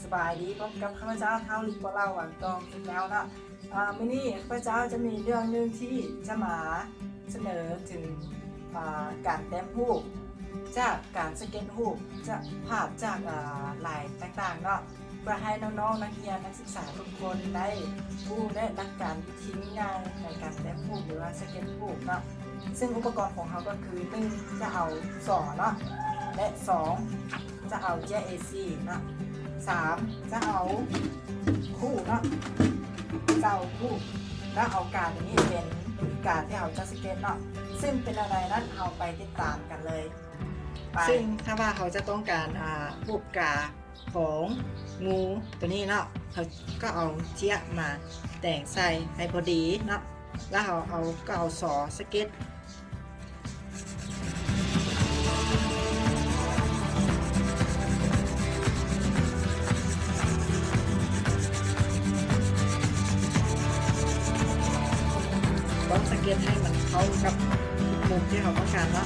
ສະບາຍດີ ພົບກັບຂ້າພະເຈົ້າ ທ້າວລິກ ບໍ່ເລົ່າ ຫວັງຕອງ ອີກແລ້ວເນາະ. ອາ ມື້ນີ້ຂ້າພະເຈົ້າຈະມີເລື່ອງໜຶ່ງທີ່ຈະມາສະເໜີເຖິງ ອາ ການແຕ້ມຮູບ ຈາກການສະເກັດຮູບ ຈາກພາບ ຈາກ ອາ ລາຍຕ່າງໆເນາະ ເພື່ອໃຫ້ນ້ອງໆນັກຮຽນ ນັກສຶກສາທຸກຄົນໄດ້ຮູ້ ແລະ ຫຼັກການວິທີງ່າຍໃນການແຕ້ມຮູບ ຫຼືວ່າສະເກັດຮູບເນາະ. ເຊິ່ງອຸປະກອນຂອງເຮົາກໍຄື ໜຶ່ງ ຈະເອົາສໍເນາະ ແລະ ສອງ ຈະເອົາເຈ້ຍເອສີ່ເນາະ, ສາມ ຈະເອົາຄູ່ເນາະ ຈະເອົາຄູ່ ແລ້ວເອົາກາຕົວນີ້ເປັນກາທີ່ເຮົາຈະສະເກັດເນາະ. ເຊິ່ງເປັນແນວໃດນັ້ນ ເຮົາໄປຕິດຕາມກັນເລີຍ. ເຊິ່ງຖ້າວ່າເຮົາຈະຕ້ອງການ ອາ ຮູບກາຂອງງູຕົວນີ້ເນາະ ເຮົາກໍເອົາເຈ້ຍມາແຕງໃສ່ໃຫ້ພໍດີເນາະ ແລ້ວເຮົາເອົາ ກໍເອົາສໍສະເກັດ ຕ້ອງສະເກັດໃຫ້ມັນເຂົ້າກັບມຸມທີ່ເຮົາຕ້ອງການເນາະ.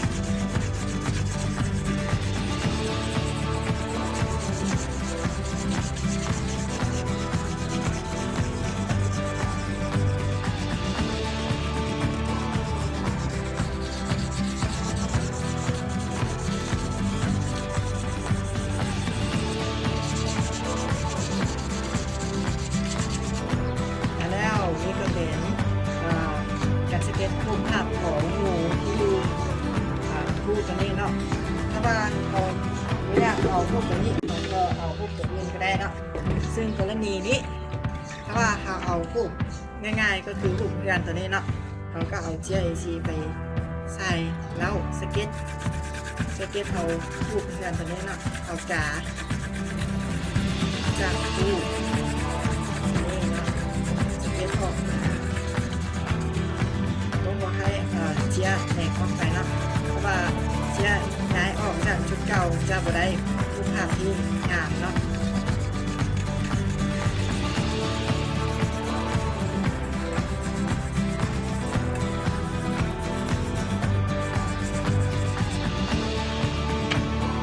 ແລ້ວນີ້ກໍເປັນ ເອີ ການສະເກັດຮູບພາບຂອງງູທີ່ຢູ່ ເອີ ຮູບຕົວນີ້ເນາະ. ຖ້າວ່າເຮົາບໍ່ຢາກເອົາຮູບຕົວນີ້ ເຮົາກໍເອົາຮູບຕົວອື່ນກໍໄດ້ເນາະ. ເຊິ່ງກໍລະນີນີ້ ຖ້າວ່າເຮົາເອົາຮູບງ່າຍໆ ກໍຄືຮູບເຮືອນຕົວນີ້ເນາະ ເຮົາກໍເອົາເຈ້ຍເອສີ່ໄປໃສ່ ແລ້ວສະເກັດ ສະເກັດເອົາຮູບເຮືອນຕົວນີ້ເນາະ ເອົາກາຈາກຮູບນີ້ເນາະ ສະເກັດອອກມາ ບໍ່ໃຫ້ ເອີ ເຈ້ຍແຕກອອກໄປເນາະ ເພາະວ່າເຈ້ຍຍ້າຍອອກຈາກຈຸດເກົ່າຈະບໍ່ໄດ້ຮູບພາບທີ່ງາມເນາະ.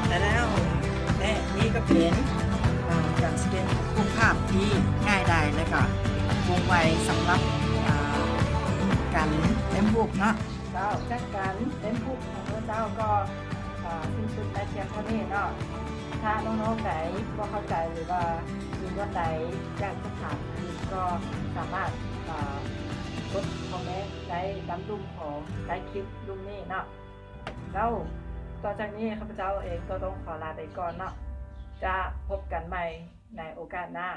ແລ້ວ ແລະ ນີ້ກໍເປັນ ອາ ການສະເກັດຮູບພາບທີ່ງ່າຍດາຍ ແລະ ກໍວ່ອງໄວສຳລັບ ອາ ການເຕັມຮູບເນາະ. ເຈົ້າ ຈາກການເຕັມຮູບຂອງເຮົາເຈົ້າກໍ ອາ ສິ້ນສຸດໄດ້ພຽງເທົ່ານີ້ເນາະ. ຖ້ານ້ອງໆໃດບໍ່ເຂົ້າໃຈ ຫຼືວ່າມີບ່ອນໃດຢາກຈະຖາມອີກ ກໍສາມາດ ອາ ກົດຄອມເມັນໄດ້ຕາມລຸ່ມຂອງໃຕ້ຄລິບລຸ່ມນີ້ເນາະ. ແລ້ວຕໍ່ຈາກນີ້ ຂ້າພະເຈົ້າເອງກໍຕ້ອງຂໍລາໄປກ່ອນເນາະ. ຈະພົບກັນໃໝ່ໃນໂອກາດໜ້າ.